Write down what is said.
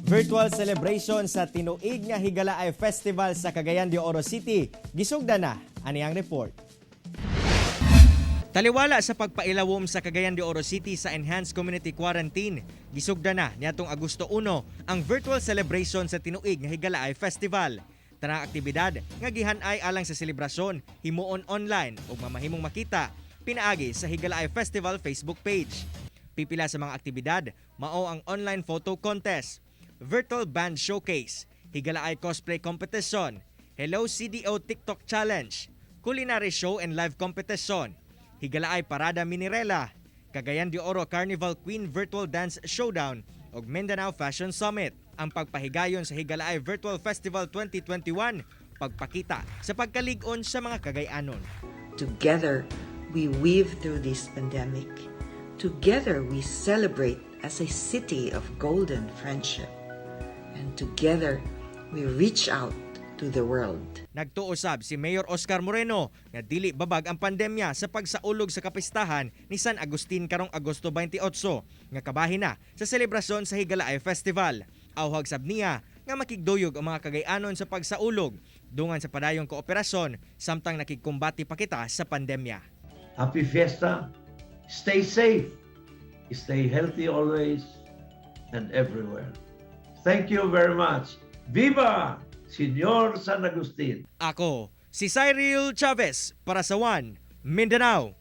Virtual celebration sa tinuig nga Higalaay Festival sa Cagayan de Oro City. Gisugda na ani ang report. Taliwala sa pagpailawom sa Cagayan de Oro City sa Enhanced Community Quarantine, gisugda na niadtong Agosto 1 ang virtual celebration sa tinuig nga Higalaay Festival. Tanang aktibidad nga gihanay alang sa selebrasyon himuon online ug mamahimong makita pinaagi sa Higalaay Festival Facebook page. Pipila sa mga aktibidad mao ang online photo contest, virtual band showcase, Higalaay cosplay competition, Hello CDO TikTok challenge, culinary show and live competition, Higalaay Parada Minirela, Cagayan de Oro Carnival Queen Virtual Dance Showdown ug Mindanao Fashion Summit. Ang pagpahigayon sa Higalaay Virtual Festival 2021, pagpakita sa pagkalig-on sa mga Cagayanon. Together, we weave through this pandemic. Together, we celebrate as a city of golden friendship. And together, we reach out to the world. Nagtuo sab si Mayor Oscar Moreno nga dili babag ang pandemya sa pagsaulog sa kapistahan ni San Agustin karong Agosto 28 nga kabahin na sa selebrasyon sa Higalaay Festival. Awhag sab niya nga makigduyog ang mga Cagayanon sa pagsaulog dungan sa padayong kooperasyon samtang nakigkumbati pa kita sa pandemya. Happy Fiesta. Stay safe. Stay healthy always and everywhere. Thank you very much. Viva Señor San Agustin! Ako si Cyril Chavez para sa One Mindanao.